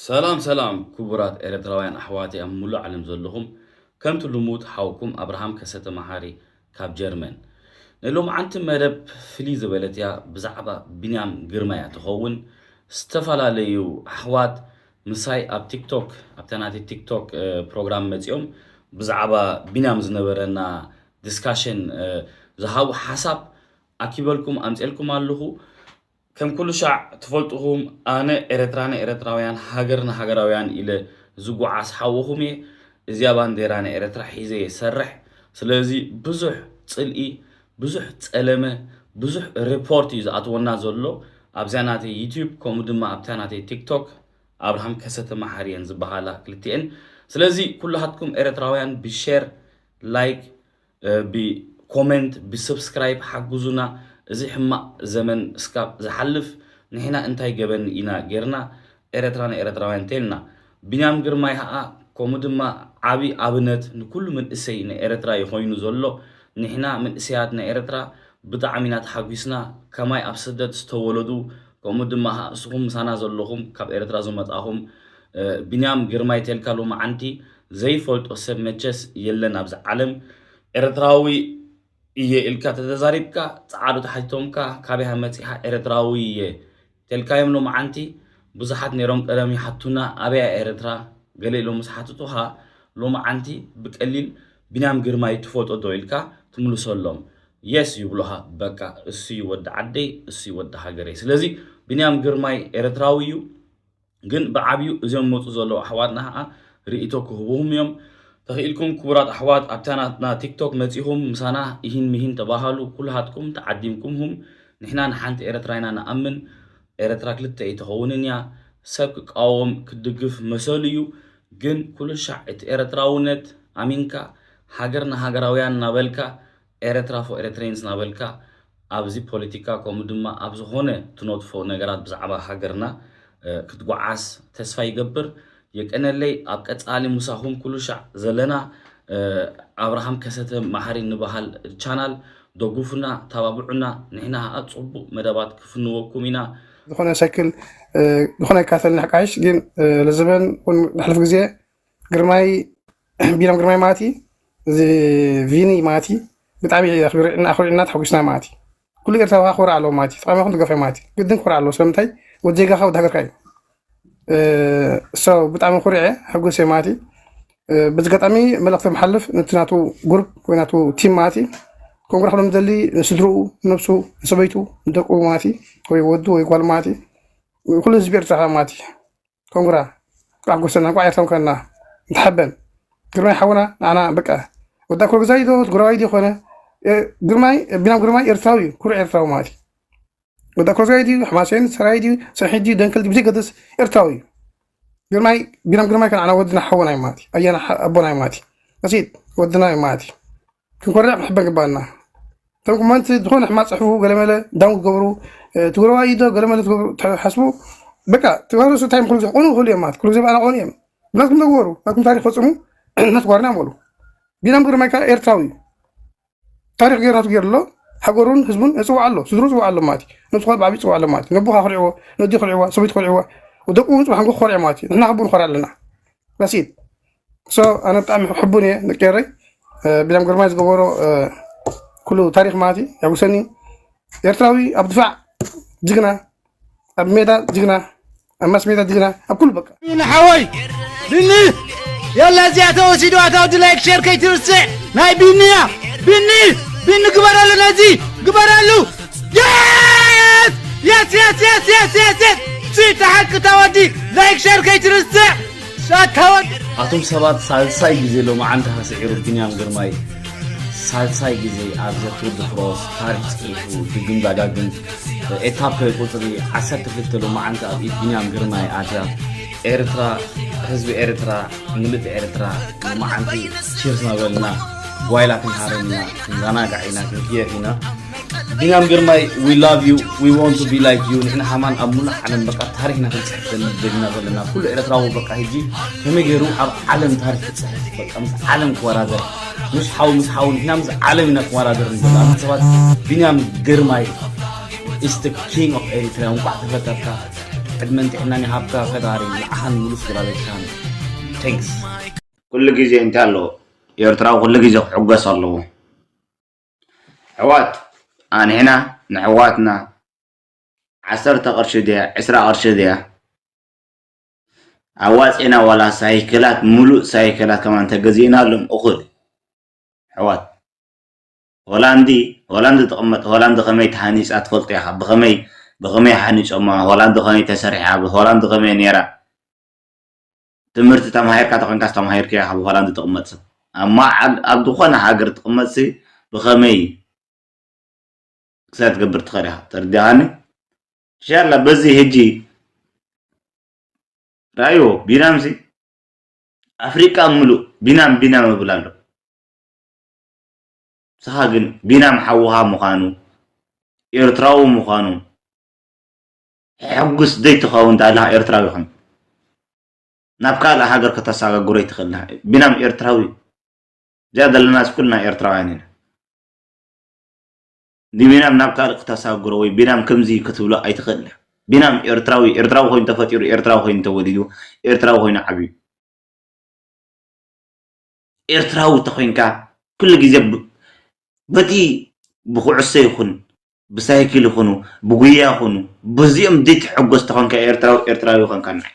ሰላም ሰላም ክቡራት ኤርትራውያን ኣሕዋተይ ኣብ ሙሉእ ዓለም ዘለኹም፣ ከምቲ ልሙድ ሓውኩም ኣብርሃም ከሰተ መሓሪ ካብ ጀርመን። ናይ ሎምዓንቲ መደብ ፍልይ ዝበለት እያ፣ ብዛዕባ ቢንያም ግርማ እያ ትኸውን። ዝተፈላለዩ ኣሕዋት ምሳይ ኣብ ቲክቶክ፣ ኣብታ ናተይ ቲክቶክ ፕሮግራም መጺኦም ብዛዕባ ቢንያም ዝነበረና ዲስካሽን ዝሃቡ ሓሳብ ኣኪበልኩም ኣምፅኤልኩም ኣለኹ። ከም ኩሉ ሻዕ ትፈልጥኹም ኣነ ኤረትራን ኤረትራውያን ሃገርና ሃገራውያን ኢለ ዝጓዓዝ ሓውኹም እየ። እዚኣ ባንዴራ ናይ ኤረትራ ሒዘ እየ ዝሰርሕ። ስለዚ ብዙሕ ጽልኢ፣ ብዙሕ ጸለመ፣ ብዙሕ ሪፖርት እዩ ዝኣትወና ዘሎ ኣብዚኣ ናተይ ዩቲዩብ ከምኡ ድማ ኣብታ ናተይ ቲክቶክ ኣብርሃም ከሰተ መሓሪ እየን ዝበሃላ ክልቲኤን። ስለዚ ኩላሃትኩም ኤረትራውያን ብሼር ላይክ ብኮመንት ብሰብስክራይብ ሓግዙና። እዚ ሕማቕ ዘመን እስካብ ዝሓልፍ ንሕና እንታይ ገበን ኢና ጌርና ኤረትራ ንኤረትራውያን ተልና። ቢንያም ግርማይ ኸዓ ከምኡ ድማ ዓቢ ኣብነት ንኩሉ መንእሰይ ንኤረትራ እዩ ኮይኑ ዘሎ። ንሕና መንእሰያት ንኤረትራ ብጣዕሚ ኢና ተሓጒስና። ከማይ ኣብ ስደት ዝተወለዱ ከምኡ ድማ ኸዓ እስኹም ምሳና ዘለኹም ካብ ኤረትራ ዝመጻኹም ቢንያም ግርማይ ተልካ ሎማዓንቲ ዘይፈልጦ ሰብ መቸስ የለን ኣብዚ ዓለም። ኤርትራዊ እየ ኢልካ ተተዛሪብካ ጸዓዱ ተሓቲቶምካ ካበይ መጺኻ ኤርትራዊ እየ ተልካዮም ሎማዓንቲ ብዙሓት ነይሮም ቀደም ይሓቱና ኣበያ ኤርትራ ገለ ኢሎም ምስ ሓትቱኻ ሎማዓንቲ ብቀሊል ቢንያም ግርማይ ትፈልጦ ዶ ኢልካ ትምልሰሎም የስ ይብሉኻ በቃ እሱ እዩ ወዲ ዓደይ እሱ እዩ ወዲ ሃገረይ ስለዚ ቢንያም ግርማይ ኤርትራዊ እዩ ግን ብዓብዩ እዚኦም መፁ ዘለዉ ኣሕዋትና ከዓ ርእቶ ክህቡኹም እዮም ተኽኢልኩም ክቡራት ኣሕዋት ኣብታ ናትና ቲክቶክ መፂኹም ምሳና ይሂን ምሂን ተባሃሉ ኩልሃትኩም ተዓዲምኩምሁም ንሕና ንሓንቲ ኤረትራ ኢና ንኣምን ኤረትራ ክልተ ኣይትኸውንን እያ ሰብ ክቃወም ክድግፍ መሰሉ እዩ ግን ኩሉ ሻዕ እቲ ኤረትራውነት ኣሚንካ ሃገርና ሃገራውያን እናበልካ ኤረትራ for Eritreans እናበልካ ኣብዚ ፖለቲካ ከምኡ ድማ ኣብ ዝኾነ ትነጥፎ ነገራት ብዛዕባ ሃገርና ክትጓዓዝ ተስፋ ይገብር የቀነለይ ኣብ ቀፃሊ ምሳኹም ኩሉ ሻዕ ዘለና ኣብርሃም ከሰተ ማሓሪ ንበሃል ቻናል ደጉፉና ተባብዑና ንሕና ከዓ ፅቡቅ መደባት ክፍንወኩም ኢና ዝኾነ ሳይክል ዝኾነ ይካተል ንሕቃይሽ ግን ለዘበን ነሕልፍ ግዜ ግርማይ ቢኖም ግርማይ ማለት እዩ እዚ ቪኒ ማለት እዩ ብጣዕሚ ኣኽሪዕና ኣኽሪዕና ተሓጒስና ማለት እዩ ኩሉ ኤርትራዊ ክኾርዕ ኣለዎ ማለት እዩ ተቃዋሚ ይኹን ደጋፊ ማለት እዩ ግድን ክኾርዕ ኣለዎ ስለምንታይ ወዲ ዜጋኻ ወዲ ሃገርካ እዩ so ብጣዕሚ ኩሪዐ ሕጉስ እየ ማለት እዩ በዚ ኣጋጣሚ መልእኽቲ ምሓልፍ ነቲ ናቱ ጉሩፕ ወይ ናቱ ቲም ማለት እዩ ኮንግራ ክብሎም ዝደሊ ንስድርኡ ንነብሱ ንሰበይቱ ንደቁ ማለት እዩ ወይ ወዱ ወይ ጓል ማለት እዩ ኩሉ ህዝቢ ኤርትራ ማለት እዩ ኮንግራ እንኳዕ ጎሰና እንኳዕ ኤርትራዊ ኮንና እንተሓበን ግርማይ ሓውና ንዓና በቃ ወዳ ኮርግዛይ ዶ ትግራዋይ ዶ ኮነ ግርማይ ቢናም ግርማይ ኤርትራዊ እዩ ኩሩዕ ኤርትራዊ ማለት እዩ ወዳ ኮርግዛይ ድዩ ሕማሴን ሰራይ ድዩ ሰሒድ ድዩ ደንክል ድዩ ብዘይገድስ ኤርትራዊ እዩ ግርማይ ቢናም ግርማይ ከንዓና ወድና ሓውና እዩ ማለት እዩ ኣያና ኣቦና እዩ ማለት እዩ መሲድ ወድና እዩ ማለት እዩ ክንኮርዕ ክንሕበን ግባና እቶም ኮመንት ዝኾነ ሕማቅ ፅሕፉ ገለመለ ዳውን ክገብሩ ትግራዋይ ዶ ገለመለ ትገብሩ ትሓስቡ በቃ ተጋሩ እንታይ ምክሉ ቆኑ ክሉ እዮም ማለት ክሉ ግዜ በዓና ቆኑ እዮም ናትኩም ተግበሩ ናትኩም ታሪክ ፈፅሙ እናትጓርና በሉ ቢናም ግርማይ ከዓ ኤርትራዊ እዩ ታሪክ ገይሩ ናቱ ገይሩ ኣሎ ሃገሩን ህዝቡን እፅዋዕ ኣሎ ስድሩ ፅዋዕ ኣሎ ማለት እዩ ነብስኳ ብዓብዩ ፅዋዕ ኣሎ ማለት እዩ ነቦኻ ክሪዕዎ ነዲ ክሪዕዋ ሰበይቱ ክሪዕዋ ደቁ እውን ፅባሕ ንጎ ክኮርዕ ማለት እዩ ንሕና ክቡ ንኮር ኣለና ራሲድ so ኣነ ብጣዕሚ ሕቡን እየ ደቂ ኤረይ ቢላም ግርማይ ዝገበሮ ኩሉ ታሪክ ማለት እዩ ያጉሰኒ ኤርትራዊ ኣብ ድፋዕ ጅግና ኣብ ሜዳ ጅግና ኣብ ማስ ሜዳ ጅግና ኣብ ኩሉ በቃ ንሓወይ ቢኒ የላ እዚኣ ተወሲዱ ኣታ ወዲ ላይክ ሸር ከይትርስዕ ናይ ቢኒ እያ ቢኒ ቢኒ ግበረሉ ነዚ ግበረሉ የስ የስ የስ የስ የስ የስ የስ ሲ ተሓቂ ታወዲ ላይክ ሸር ከይትርስዕ ኣታ ወዲ ኣቱም ሰባት ሳልሳይ ግዜ ሎማዓንቲ ተስዒሩ ቢንያም ግርማይ ሳልሳይ ግዜ ኣብ ዘ ቱር ድ ፍሮንስ ታሪክ ፅሒፉ ድግም ዳጋግም ኤታፕ ቁፅሪ ዓሰርተ ክልተ ሎማዓንቲ ኣብ ኢድ ቢንያም ግርማይ ኣትያ ኤርትራ ህዝቢ ኤርትራ ምልእቲ ኤርትራ ሎማዓንቲ ቺርስ ናበልና ጓይላ ክንሃረም ኢና ክንዘናጋዕ ኢና ክንክየፍ ኢና ቢንያም ግርማይ we love you we want to be like you ንሕና ሃማን ኣብ ሙሉእ ዓለም በቃ ታሪክና ክንፅሕፍ ዘለና ዘለና ዘለና ኩሉ ኤርትራዊ በቃ ሕጂ ከመይ ገይሩ ኣብ ዓለም ታሪክ ክፅሕፍ በቃ ምስ ዓለም ክወዳደር ምስ ሓው ምስ ሓው ንሕና ምስ ዓለም ኢና ክወዳደር ንደሊ ኣታ ሰባት ቢንያም ግርማይ is the king of Eritrea እንኳዕ ተፈጠርካ ዕድመን ጥዕናን ይሃብካ ፈጣሪ፣ ንዓኻን ሙሉእ ስድራ ቤትካን። Thanks። ኩሉ ግዜ እንታይ ኣለዎ? ኤርትራዊ ኩሉ ግዜ ክሕጎስ ኣለዎ። ኣሕዋት ኣንሕና ንኣሕዋትና ዓሰርተ ቅርሺ ድያ ዕስራ ቅርሺ ድያ ኣዋፂእና፣ ዋላ ሳይክላት፣ ሙሉእ ሳይክላት ከማን ተገዚእናሎም እኹል። ኣሕዋት ሆላንዲ ሆላንዲ ትቕመጥ፣ ሆላንዲ ከመይ ተሃኒፃ ትፈልጡ ኢኻ። ብኸመይ ብኸመይ ሓኒፆማ፣ ሆላንዲ ከመይ ተሰሪሓ፣ ሆላንዲ ከመይ ነይራ። ትምህርቲ ተማሂርካ ተኾንካስ ተማሂርካ ኢኻ ብሆላንድ ትቕመጥ ሰብ። ኣብ መዓል ኣብ ዝኾነ ሃገር ትቕመጥሲ ብኸመይ ክሳብ ትገብር ትኽእል ኢኻ። ተረዲኻኒ? ኢንሻላ በዚ ሕጂ ራዮ ቢናምሲ ኣፍሪቃ ምሉእ ቢናም ቢናም እብል ኣሎ። ንስኻ ግን ቢናም ሓውኻ ምዃኑ ኤርትራዊ ምዃኑ ሕጉስ ዘይትኸውን እንተኣለኻ ኤርትራዊ ይኹን ናብ ካልእ ሃገር ከተሰጋግሮ ኣይትኽእልን። ቢናም ኤርትራዊ እዩ። እዚኣ ዘለናስ ኩልና ኤርትራውያን ኢና። ንቢናም ናብ ካልእ ክተሳግሮ ወይ ቢናም ከምዚ ክትብሎ ኣይትኽእልን። ቢናም ኤርትራዊ፣ ኤርትራዊ ኮይኑ ተፈጢሩ፣ ኤርትራዊ ኮይኑ ተወሊዱ፣ ኤርትራዊ ኮይኑ ዓብዩ። ኤርትራዊ ተኾይንካ ኩሉ ግዜ ብ- በቲ ብኩዕሶ ይኹን ብሳይክል ይኹኑ ብጉያ ይኹኑ በዚኦም ዘይትሕጎስ ተኾንካ ኤርትራዊ ኤርትራዊ ይኾንካ። ናይ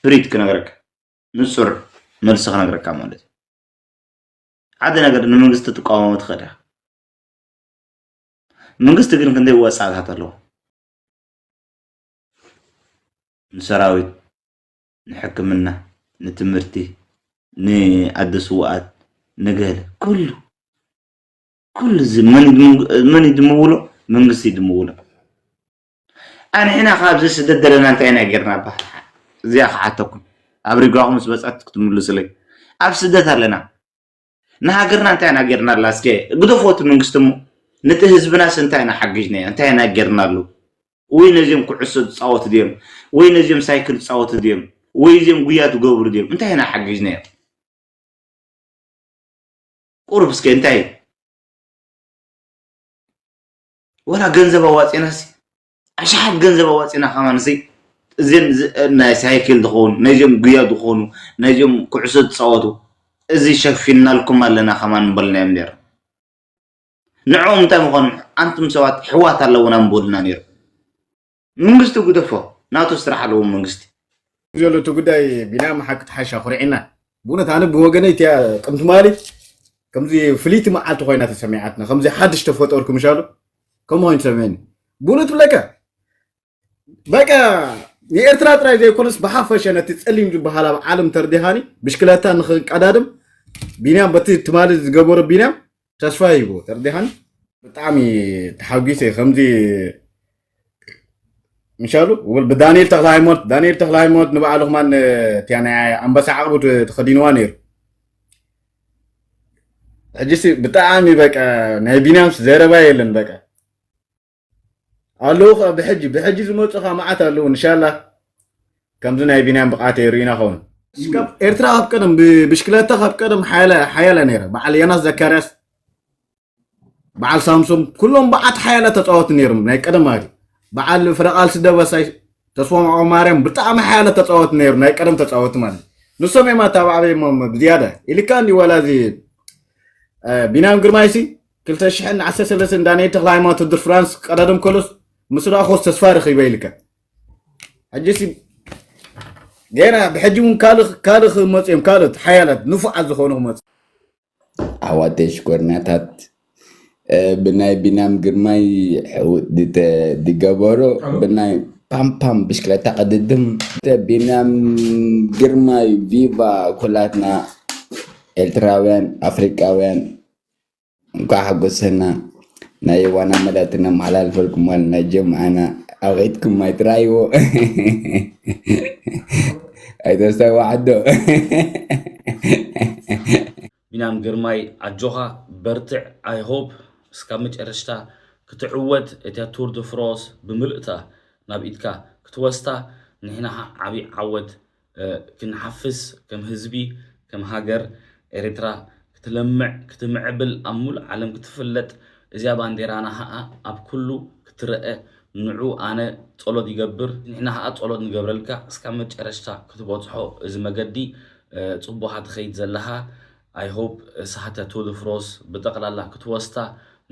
ፕሪት ክነግረካ ንጹር መልሲ ክነግረካ ማለት እዩ። ሓደ ነገር ንመንግስቲ ትቃወሞ ትኽእል ኢኻ። መንግስቲ ግን ክንደይ ወጻእታት ኣለዎ። ንሰራዊት፣ ንሕክምና፣ ንትምህርቲ፣ ንኣደ ስውኣት፣ ንገለ ኩሉ ኩሉ እዚ መን እዩ ድምውሎ? መንግስቲ እዩ ድምውሎ። ኣንሕና ካብ እዚ ስደት ዘለና እንታይ ኢና ጌርና? ባ እዚኣ ክሓተኩም ኣብ ሪጓኹም ምስ በጻት ክትምልሱለይ። ኣብ ስደት ኣለና። ንሃገርና እንታይ ኢና ጌርና ኣላ? እስከ ግደፎ እቲ መንግስቲ እሞ ነቲ ህዝብናስ እንታይ ኢና ሓጊጅናዮ? እንታይ ኢና ጌርናሉ? ወይ ነዚኦም ኩዕሶ ዝጻወቱ ድዮም? ወይ ነዚኦም ሳይክል ዝጻወቱ ድዮም? ወይ እዚኦም ጉያ ዝገብሩ ድዮም? እንታይ ኢና ሓጊጅናዮም? ቁሩብ እስከ እንታይ ወላ ገንዘብ ኣዋጺእናሲ ኣሽሓት ገንዘብ ኣዋጺእና ከማንሲ እዚን ናይ ሳይክል ዝኾኑ ነዚኦም ጉያ ዝኾኑ ነዚኦም ኩዕሶ ዝጻወቱ እዚ ሸፊንናልኩም ኣለና ከማን ንበልናዮም ነይሩ። ንዕኦም እንታይ ምዃኑ ኣንቱም ሰባት ኣሕዋት ኣለውና ምበሉና ነይሩ። መንግስቲ ግደፎ ናቱ ስራሕ ኣለዎ መንግስቲ። ዘሎ እቲ ጉዳይ ቢናም ሓቂ ተሓሻ ኩርዒና። ብእውነት ኣነ ብወገነይ እቲያ ቅምቲ ማሊ ከምዚ ፍልይቲ መዓልቲ ኮይና ተሰሚዓትና ከምዚ ሓድሽ ተፈጠርኩ ምሻሉ ከምኡ ኮይኑ ተሰሚዕኒ። ብእውነት ብለካ በቃ ንኤርትራ ጥራይ ዘይኮነስ ብሓፈሸ ነቲ ጸሊም ዝበሃል ኣብ ዓለም ተርዲኻኒ ብሽክለታ ንኽንቀዳድም ቢንያም በቲ ትማሊ ዝገበሮ ቢንያም ተስፋ ሂቡ ተርዲኻኒ። ብጣዕሚ ተሓጒሰ ከምዚ ምሻሉ ውብል ብዳንኤል ተኽለ ሃይማኖት ዳንኤል ተኽለ ሃይማኖት ንባዕሉ ከማን እቲያ ናይ ኣንበሳ ዓቕቡ ተኸዲንዋ ነይሩ። ሕጂሲ ብጣዕሚ በቃ ናይ ቢንያምስ ዘረባ የለን በቃ ኣለዉ ከ ብሕጂ ብሕጂ ዝመፁ ከ መዓት ኣለዉ እንሻላ ከምዚ ናይ ቢንያም ብቕዓት የርእዩና ኸውን። ኤርትራ ካብ ቀደም ብሽክለታ ካብ ቀደም ሓያላ ነይረ በዓል የናስ ዘካርያስ በዓል ሳምሶም ኩሎም በዓት ሓያለ ተፃወቲ ነይሮም ናይ ቀደም ማለት እዩ። በዓል ፍረቃልሲ ደበሳይ ተስፎም ዓቅማርያም ብጣዕሚ ሓያለ ተፃወቲ ነይሩ ናይ ቀደም ተፃወቲ ማለት እዩ። ንሶም እዮም ኣተባባዕበይሞም ብዝያዳ ኢልካ እንዲ ዋላ እዚ ቢናም ግርማይሲ ክልተ ሽሕን ዓሰርተ ሰለስተን ዳንኤል ተክለ ሃይማኖት ውድድር ፍራንስ ቀዳደም ከሎስ ምስ ረኣኾስ ተስፋ ረኺበ ኢልካ ሕጂሲ ገና ብሕጂ እውን ካልእ ክመፁ እዮም ካልኦት ሓያላት ንፉዓት ዝኾኑ ክመፁ። ኣሕዋተይ ሽኮርኛታት ብናይ ቢናም ግርማይ ሕውጥ ድገበሮ ብናይ ፓምፓም ብሽክለታ ቅድድም ቢናም ግርማይ ቪቫ ኩላትና ኤርትራውያን ኣፍሪቃውያን እንኳዕ ሓጎሰና ናይ ዋና መዳት ነመሓላልፈልኩም ማለት ናይ ጀምዓና ኣብ ከይድኩም ኣይትራይዎ ኣይተስተዋዓዶ ቢናም ግርማይ ኣጆኻ በርትዕ I hope እስካብ መጨረሽታ ክትዕወት እቲያ ቱር ድ ፍሮስ ብምልእታ ናብ ኢድካ ክትወስታ ንሕና ዓብይ ዓወት ክንሓፍስ ከም ህዝቢ ከም ሃገር ኤርትራ ክትለምዕ ክትምዕብል ኣብ ሙሉእ ዓለም ክትፍለጥ እዚኣ ባንዴራና ኸኣ ኣብ ኩሉ ክትረአ ንዑ ኣነ ጸሎት ይገብር፣ ንሕና ኸዓ ጸሎት ንገብረልካ እስካብ መጨረሽታ ክትበጽሖ እዚ መገዲ። ጽቡቕ ትኸይድ ዘለኻ። I hope ሳህተ ቱር ደ ፍሮንስ ብጠቕላላ ክትወስታ፣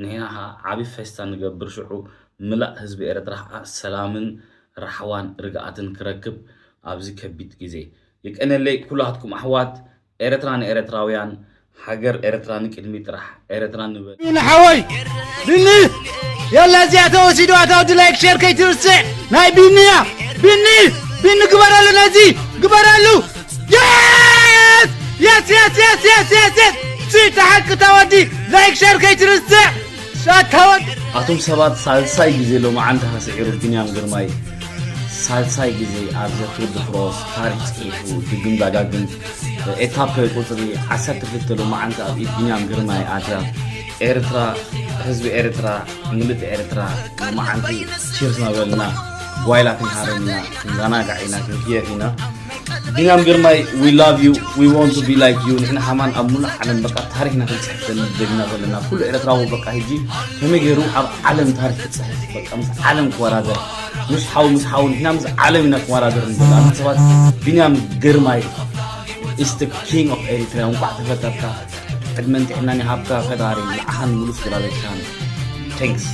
ንሕና ኸዓ ዓቢ ፌስታ ንገብር። ሽዑ ምላእ ህዝቢ ኤርትራ ኸዓ ሰላምን ራሕዋን ርግኣትን ክረክብ ኣብዚ ከቢድ ግዜ። የቀነለይ ኩላትኩም ኣሕዋት። ኤርትራ ንኤርትራውያን፣ ሃገር ኤርትራ ንቅድሚት ጥራሕ። ኤርትራ ንበ ቢኒ ሓወይ ቢኒ የላ እዚኣ ተወሲዱ ኣታ ወዲ ላይክ ሸር ከይትርስዕ ናይ ቢኒ እያ ቢኒ ቢኒ ግበረሉ ነዚ ግበረሉ yes yes yes yes yes yes yes ሲ ተሓቂ እታ ወዲ ላይክ ሸር ከይትርስዕ ኣታ ወዲ ኣቱም ሰባት ሳልሳይ ግዜ ሎማዓንቲ ተስዒሩ ቢንያም ግርማይ ሳልሳይ ግዜ ኣብ ዘ ቱር ደ ፍሮንስ ታሪክ ጽሒፉ ድግም ዳጋግም ኤታፕ ቁጽሪ ዓሰርተ ክልተ ሎማዓንቲ ኣብ ኢድ ቢንያም ግርማይ ኣትያ ኤርትራ ህዝቢ ኤርትራ ምልእቲ ኤርትራ ሎማዓንቲ ቺርስ ናበልና ጓይላ ክንሃርም ኢና ክንዘናጋዕ ኢና ክንክየፍ ኢና ቢንያም ግርማይ we love you we want to be like you ንሕና ከማን ኣብ ሙሉእ ዓለም በቃ ታሪክና ክንጽሕፍ ዘለና ኩሉ ኤርትራዊ በቃ ሕጂ ከመይ ገይሩ ኣብ ዓለም ታሪክ ክጽሕፍ በቃ ምስ ዓለም ክወዳደር ምስ ሓው ምስ ሓው ንሕና ምስ ዓለም ኢና ክወዳደር ንደሊ ኣንታ ሰባት ቢንያም ግርማይ is the king of Eritrea እንኳዕ ተፈጠርካ ዕድመን ጥዕናን ይሃብካ ፈጣሪ ንዓኻን ሙሉእ ስድራ ቤትካን thanks